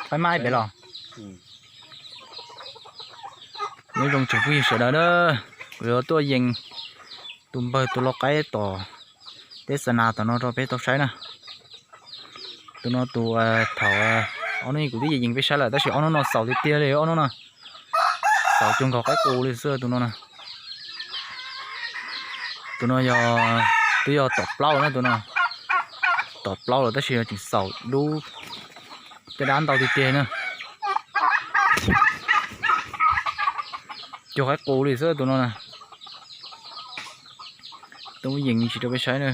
Qaib mab ib pem los. Nyob zoo tsoom phooj ywg sawv daws na, kuv yuav tuaj yees tus npawg tus lau qaib tom teb xa nas tom no rau peb tau saib na. Tus no tus thaum ob hnub kuv twb yees yees peb saib lawm tab sis ob hnub no xaus tiag tiag li ob hnub no. Xaus cuag nkaus qaib qus li xwb tus no na. Tus no yog, twb yog tom plaub na tus no. Tom plaub lawm tab sis yog tseem xaus dub caj dab ntau tiag tiag na. Cuag qaib qus li xwb tus no na. Tus yees tsis rau peb saib na.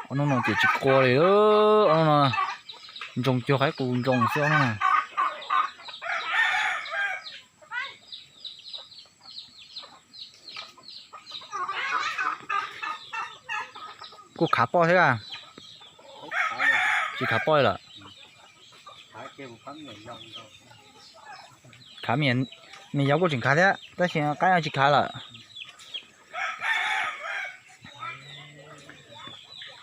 Ob hnub no ces tsis qua li, ob hnub no ntsoog cuag qaib qus ntsoog xwb ob hnub no. Kuj khav poj thiab a? Tsis khav poj lawm. Khav, me nyuam yaus kuj tseem khav thiab tab sis qaib no tsis khav lawm.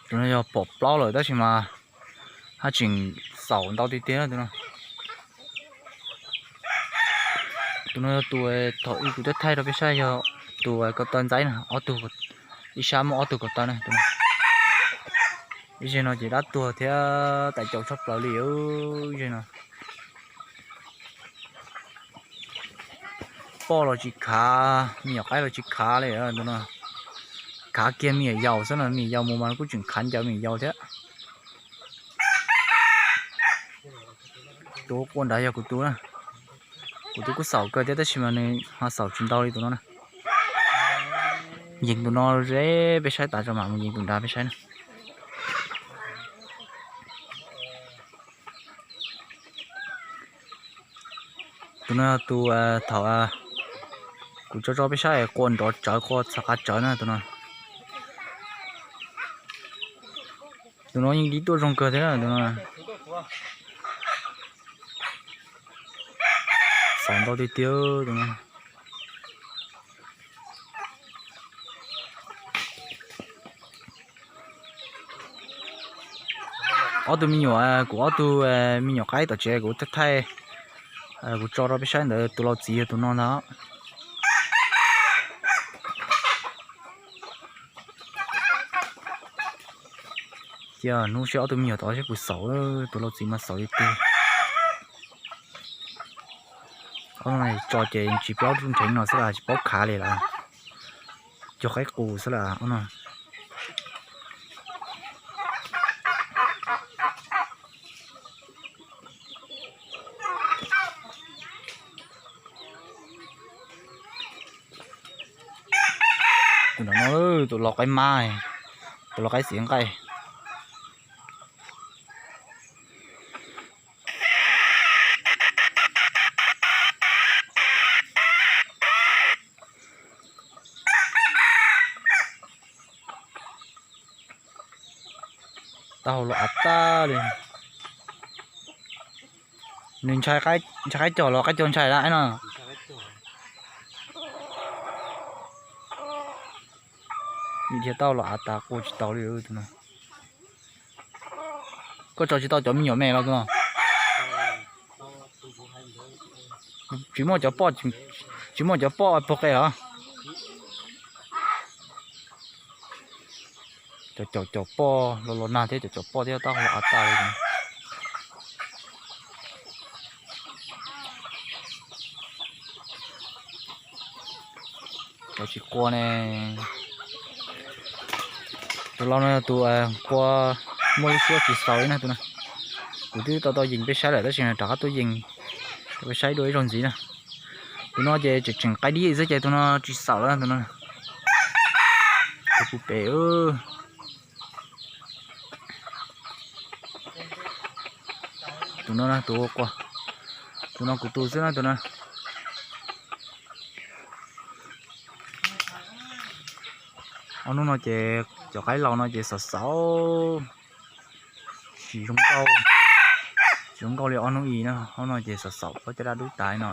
Tus no yog pom plaub lawm tab sis mas haj tseem xaus ntau tiag tiag tus no. Tus no yog tus thaum ub kuv twb thaij rau peb saib yog tus ko taw ntxaib na, ob tug, ib sab muaj ob tug ko taw na tus no. Ib zej no ces dab tuag thiab tais caus tshaj plaws li ib zej no. Poj los tsis khav, me nyuam qaib los tsis khav li tus no. Khav kiag me nyuam yaus xwb no, me nyuam yaus mus mas kuj tseem khav ncaws me nyuam yaus thiab. Tus quaj nrad yog kuv tus na. Kuv tus kuj xaus kawg thiab tab sis mas nws ho xaus tsis ntau li tus no na. Yees tus no ze peb saib tas tso mam mus yees tus nrad peb saib na. Tus no yog tus thaum kuv tso tso peb saib quaj nrov tsawv quaj txhawv qab tsawv na tus no. Tus no yeej dib tuaj zoo kawg thiab tus no. Xaus ntau tiag tiag tus no. Ob tug me nyuam, kuv ob tug me nyuam qaib tom tsev kuv thaij, kuv tso rau peb saib ntawd tus laus txiv yog tus no ntag. Cia hnub seb ob tug me nyuam tod seb puas xaus, tus laus txiv mas xaus tiag tiag. Ob no tso ces tsis paub nrheev no xwb las tsis paub khav li lawm. Cuag qaib qus xwb lawm ob no. Tus no, tus lau qaib mab, tus lau qaib xiv nqaij. Taub hau los av tag li. Nws ntshai qaib cog los qaib cog ntshai lawm no. Nim dhia taub hau los av tas qua tsis tau li tus no. Koj tso tsis tau cov me nyuam me los tus no. Tsis muaj cov poj, tsis muaj cov poj pog qe los. Cov caum caum poj los los nag thiab cov caum poj thiab taub hau los av tas li. Cov tsis qua ne. Tus laus no yog tus qua muaj lub suab tsis xaus li na tus no. Kuv twb tau tau yees peb saib lawm tab sis rov qab tuaj yees rau peb saib dua ib zaug ntxiv na. Tus no ces tseem tseem qaib dib xwb ces tus no tsis xaus lawm tus no. Tus puv pem. Tus no, tus, tus no kuv tus xwb na tus no. Ob hnub no ces cov qaib laus no ces xaus xaus, tsis zoo nkauj, tsis zoo nkauj li ob hnub i na. Ob no ces xaus xaus pob caj dab dub tas li no.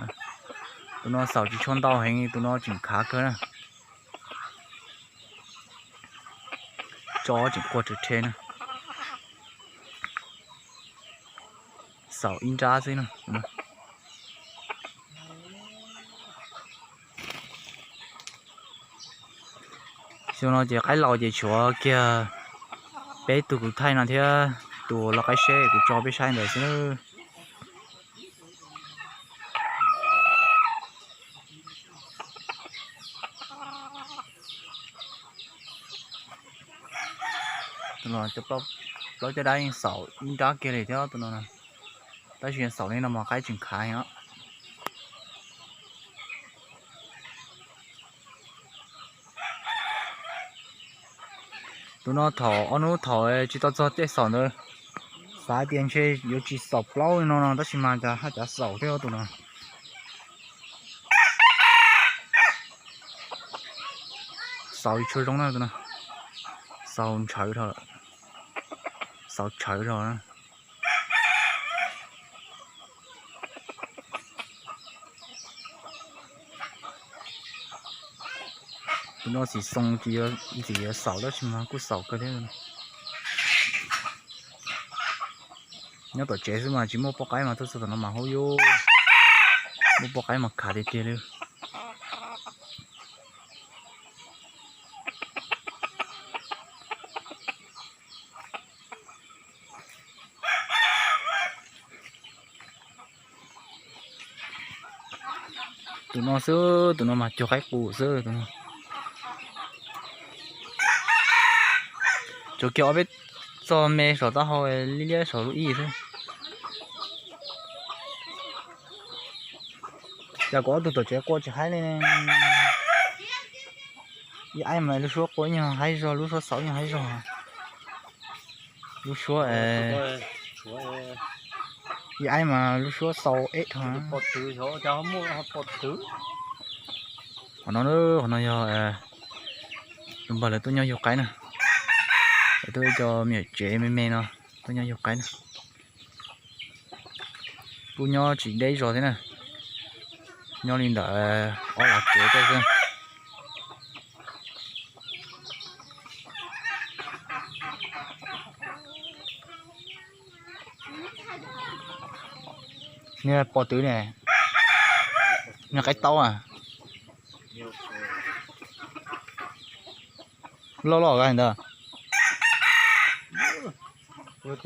Tus no xaus tsis tshua ntau heev, tus no tseem khav kawg na. Tso tseem quaj rhe rhe na. Xaus ib nrab xwb na. Xyoo no ces qaib laus ces tshuav kiag peb tug kuv thaij no thiab tus lau qaib seb kuv tso peb saib ntawd xwb. Plaub caj dab yeej xaus ib nrab kiag li thiab tus no, tab sis xaus li no mas qaib tseem khav os. Tus no thaum ob hnub thaum tsis tau txog tej xaus ntawd, xav tias ntshe yuav tsis xaus plaub li no no tab sis mas cas haj cav xaus thiab tus no. Xaus tsis tshua zoo na tus no, xaus ntshawv dhau, xaus tshawv dhau na. Tus no tsis xoo ces yuav ntxim yuav xaus tab sis mas kuj xaus kawg thiab. Nyob tom tsev xwb mas tsis muaj poj qaib mas tuaj txog tom no mas haub yub, muaj poj qaib mas khav tiag tiag li. Tus no xwb, tus no mas cuag qaib qus xwb tus no. Tsuas kiag ob peb txog me saum taub hau liab liab saum lub ib xwb. Cas kuv ob tug tom tsev qua tsis haib li. Ib aib mas lub suab qua ib nyuag haib zog, lub suab xaus ib nyuag haib zog. Lub suab, ib aib mas lub suab xaus eb dhau. Qhov no, qhov no yog tus npawg lawv tuaj nyob yug qaib na. Lawv tuaj ib co me nyuam tsev me me no tuaj nyob yug qaib na. Kuj nyob tsis deb zos thiab na, nyob li ntawm ob lav kev tej xwb. Niag pos twv ne, niag qaib taub a. Loj loj ntawd. Niag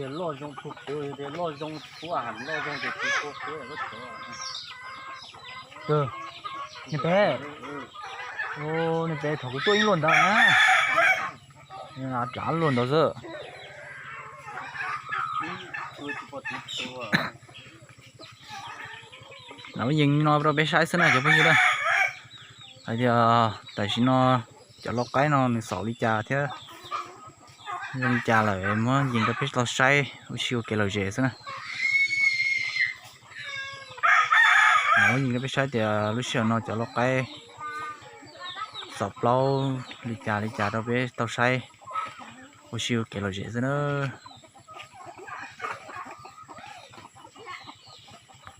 pem, niag pem thaum kuv tuaj yeej luaj ntawd na. Dlav luaj ntawd xwb. Lawv yees no rau peb saib xwb na cov phooj ywg na, hais tias tam sim no cov lau qaib no nws xaus li cas thiab zoo li cas lawm muab yees rau peb tau saib ua si ua kev lom zem xwb na. Muab yees rau peb saib tias lub sij hawm no cov lau qaib xaus plaub li cas li cas rau peb tau saib ua si ua kev lom zem xwb na.